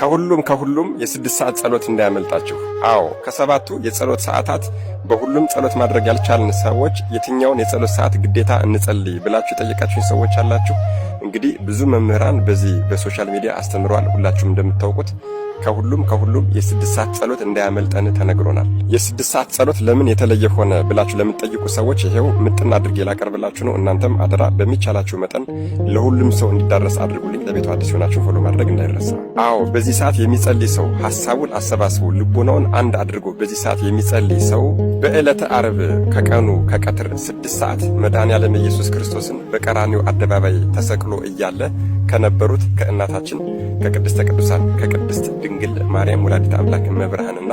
ከሁሉም ከሁሉም የ6 ሰዓት ጸሎት እንዳያመልጣችሁ። አዎ፣ ከሰባቱ የጸሎት ሰዓታት በሁሉም ጸሎት ማድረግ ያልቻልን ሰዎች የትኛውን የጸሎት ሰዓት ግዴታ እንጸልይ ብላችሁ የጠየቃችሁኝ ሰዎች አላችሁ። እንግዲህ ብዙ መምህራን በዚህ በ social media አስተምረዋል። ሁላችሁም እንደምታውቁት ከሁሉም ከሁሉም የ6 ሰዓት ጸሎት እንዳያመልጠን ተነግሮናል። የ6 ሰዓት ጸሎት ለምን የተለየ ሆነ ብላችሁ ለምትጠይቁ ሰዎች ይሄው ምጥን አድርጌ ላቀርብላችሁ ነው። እናንተም አደራ በሚቻላችሁ መጠን ለሁሉም ሰው እንዲዳረስ አድርጉልኝ። ለቤቱ አዲስ የሆናችሁ follow ማድረግ እንዳይረሳ። አዎ፣ በዚህ ሰዓት የሚጸልይ ሰው ሐሳቡን አሰባስቦ ልቦናውን አንድ አድርጎ በዚህ ሰዓት የሚጸልይ ሰው በዕለተ ዓርብ ከቀኑ ከቀትር 6 ሰዓት መድኃኔዓለም ኢየሱስ ክርስቶስን በቀራንዮ አደባባይ ተሰቅሎ እያለ ከነበሩት ከእናታችን ከቅድስተ ቅዱሳን ከቅድስት ድንግል ማርያም ወላዲተ አምላክ እመብርሃንና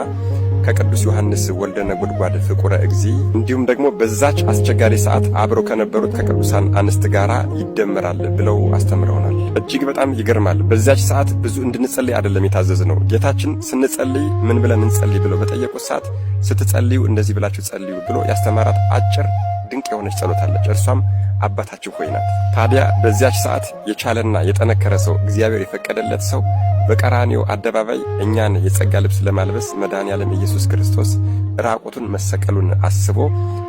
ከቅዱስ ዮሐንስ ወልደ ነጎድጓድ ፍቁረ እግዚእ እንዲሁም ደግሞ በዛች አስቸጋሪ ሰዓት አብረው ከነበሩት ከቅዱሳን አንስት ጋር ይደመራል ብለው አስተምረውናል። እጅግ በጣም ይገርማል። በዛች ሰዓት ብዙ እንድንጸልይ አይደለም የታዘዝነው። ጌታችን ስንጸልይ ምን ብለን እንጸልይ ብለው በጠየቁት ሰዓት ስትጸልዩ እንደዚህ ብላችሁ ጸልዩ ብሎ ያስተማራት አጭር ድንቅ የሆነች ጸሎት አለች። እርሷም አባታችን ሆይ ናት። ታዲያ በዚያች ሰዓት የቻለና የጠነከረ ሰው፣ እግዚአብሔር የፈቀደለት ሰው በቀራንዮ አደባባይ እኛን የጸጋ ልብስ ለማልበስ መድኃኔዓለም ኢየሱስ ክርስቶስ ራቁቱን መሰቀሉን አስቦ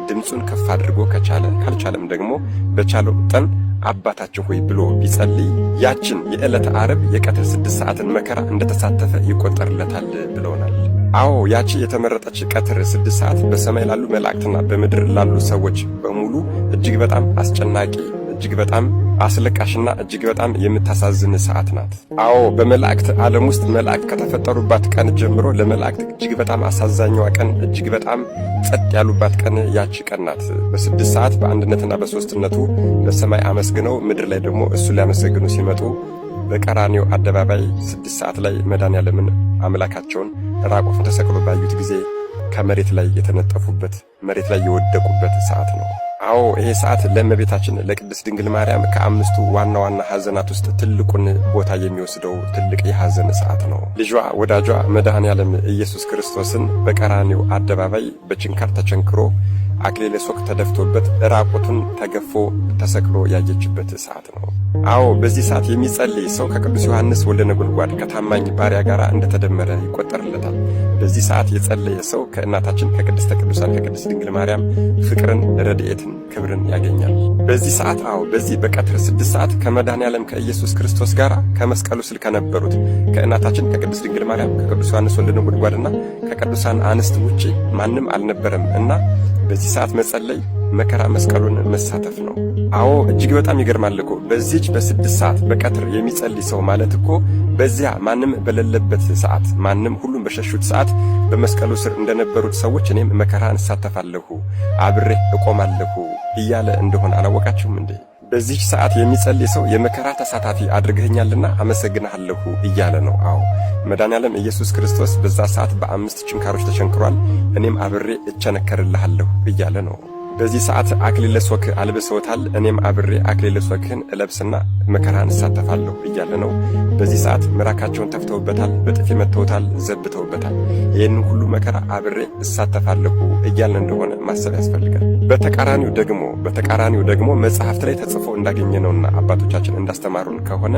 ድምፁን ከፍ አድርጎ ከቻለ፣ ካልቻለም ደግሞ በቻለው መጠን አባታችን ሆይ ብሎ ቢጸልይ ያችን የዕለተ ዓርብ የቀትር 6 ሰዓትን መከራ እንደተሳተፈ ይቆጠርለታል ብለውናል። አዎ፣ ያቺ የተመረጠች ቀትር 6 ሰዓት በሰማይ ላሉ መላእክትና በምድር ላሉ ሰዎች በሙሉ እጅግ በጣም አስጨናቂ፣ እጅግ በጣም አስለቃሽና እጅግ በጣም የምታሳዝን ሰዓት ናት። አዎ፣ በመላእክት ዓለም ውስጥ መላእክት ከተፈጠሩባት ቀን ጀምሮ ለመላእክት እጅግ በጣም አሳዛኛዋ ቀን፣ እጅግ በጣም ጸጥ ያሉባት ቀን ያቺ ቀን ናት። በ6 ሰዓት በአንድነትና በሦስትነቱ በሰማይ አመስግነው ምድር ላይ ደግሞ እሱን ሊያመሰግኑ ሲመጡ በቀራንዮ አደባባይ 6 ሰዓት ላይ መድኃኔዓለምን አምላካቸውን ራቁቱን ተሰቅሎ ባዩት ጊዜ ከመሬት ላይ የተነጠፉበት፣ መሬት ላይ የወደቁበት ሰዓት ነው። አዎ፣ ይሄ ሰዓት ለእመቤታችን ለቅድስት ድንግል ማርያም ከአምስቱ ዋና ዋና ሐዘናት ውስጥ ትልቁን ቦታ የሚወስደው ትልቅ የሐዘን ሰዓት ነው። ልጇ ወዳጇ መድኃኔዓለም ኢየሱስ ክርስቶስን በቀራንዮ አደባባይ በችንካር ተቸንክሮ፣ አክሊለ ሦክ ተደፍቶበት፣ ራቁቱን ተገፎ ተሰቅሎ ያየችበት ሰዓት ነው። አዎ፣ በዚህ ሰዓት የሚጸልይ ሰው ከቅዱስ ዮሐንስ ወልደ ነጎድጓድ ከታማኝ ባሪያ ጋር እንደተደመረ ይቆጠርለታል። በዚህ ሰዓት የጸለየ ሰው ከእናታችን ከቅድስተ ቅዱሳን ከቅድስት ድንግል ማርያም ፍቅርን፣ ረድኤትን፣ ክብርን ያገኛል። በዚህ ሰዓት፣ አዎ፣ በዚህ በቀትር 6 ሰዓት ከመድኃኔዓለም ከኢየሱስ ክርስቶስ ጋር ከመስቀሉ ስር ከነበሩት ከእናታችን ከቅድስት ድንግል ማርያም፣ ከቅዱስ ዮሐንስ ወልደ ነጎድጓድና ከቅዱሳን አንስት ውጪ ማንም አልነበረም እና በዚህ ሰዓት መጸለይ መከራ መስቀሉን መሳተፍ ነው። አዎ፣ እጅግ በጣም ይገርማል እኮ። በዚች በ6 ሰዓት በቀትር የሚጸልይ ሰው ማለት እኮ በዚያ ማንም በሌለበት ሰዓት፣ ማንም ሁሉም በሸሹት ሰዓት በመስቀሉ ስር እንደነበሩት ሰዎች እኔም መከራን እሳተፋለሁ፣ አብሬ እቆማለሁ እያለ እንደሆነ አላወቃችሁም እንዴ? በዚች ሰዓት የሚጸልይ ሰው የመከራ ተሳታፊ አድርገኸኛልና አመሰግንሃለሁ እያለ ነው። አዎ፣ መድኃኔዓለም ኢየሱስ ክርስቶስ በዛ ሰዓት በአምስት ችንካሮች ተቸንክሯል። እኔም አብሬ እቸነከርልሃለሁ እያለ ነው። በዚህ ሰዓት አክሊለ ሦክ አልብሰውታል። እኔም አብሬ አክሊለ ሦክህን እለብስና መከራን እሳተፋለሁ እያለ ነው። በዚህ ሰዓት ምራቃቸውን ተፍተውበታል፣ በጥፊ መትተውታል፣ ዘብተውበታል። ይህንን ሁሉ መከራ አብሬ እሳተፋለሁ እያለ እንደሆነ ማሰብ ያስፈልጋል። በተቃራኒው ደግሞ መጽሐፍት ላይ ተጽፎ እንዳገኘነውና አባቶቻችን እንዳስተማሩን ከሆነ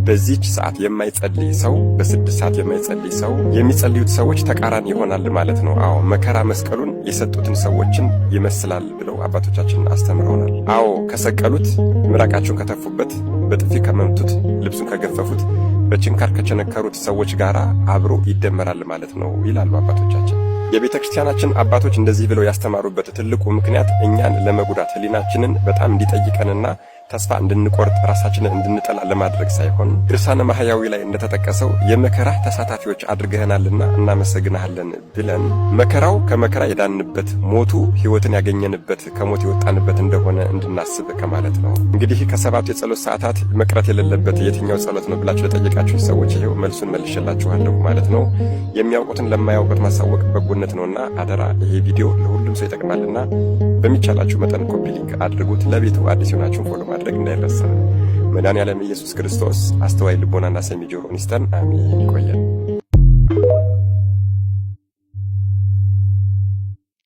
በዚህች ሰዓት የማይጸልይ ሰው፣ በ6 ሰዓት የማይጸልይ ሰው የሚጸልዩት ሰዎች ተቃራኒ ይሆናል ማለት ነው። አዎ፣ መከራ መስቀሉን የሰጡትን ሰዎችን ይመስላል ብለው አባቶቻችን አስተምረውናል። አዎ፣ ከሰቀሉት፣ ምራቃቸውን ከተፉበት፣ በጥፊ ከመቱት፣ ልብሱን ከገፈፉት፣ በችንካር ከቸነከሩት ሰዎች ጋር አብሮ ይደመራል ማለት ነው ይላሉ አባቶቻችን። የቤተ ክርስቲያናችን አባቶች እንደዚህ ብለው ያስተማሩበት ትልቁ ምክንያት እኛን ለመጉዳት፣ ሕሊናችንን በጣም እንዲጠይቀንና ተስፋ እንድንቆርጥ፣ ራሳችንን እንድንጠላ ለማድረግ ሳይሆን ድርሳነ ማህያዊ ላይ እንደተጠቀሰው የመከራ ተሳታፊዎች አድርገህናልና እናመሰግንሃለን ብለን መከራው ከመከራ የዳንበት፣ ሞቱ ሕይወትን ያገኘንበት፣ ከሞት የወጣንበት እንደሆነ እንድናስብ ከማለት ነው። እንግዲህ ከሰባቱ የጸሎት ሰዓታት መቅረት የሌለበት የትኛው ጸሎት ነው ብላችሁ ለጠየቃችሁ ሰዎች ይሄው መልሱን መልሼላችኋለሁ ማለት ነው። የሚያውቁትን ለማያውቁት ማሳወቅ በጎነት ነውና አደራ ይሄ ቪዲዮ ለሁሉም ሰው ይጠቅማልና በሚቻላችሁ መጠን copy link አድርጉት። ለቤቱ አዲስ የሆናችሁን follow ማድረግ እንዳይረሳ። መድኃኔዓለም ኢየሱስ ክርስቶስ አስተዋይ ልቦናና ሰሚ ጆሮን ይስጠን። አሜን። ይቆየን።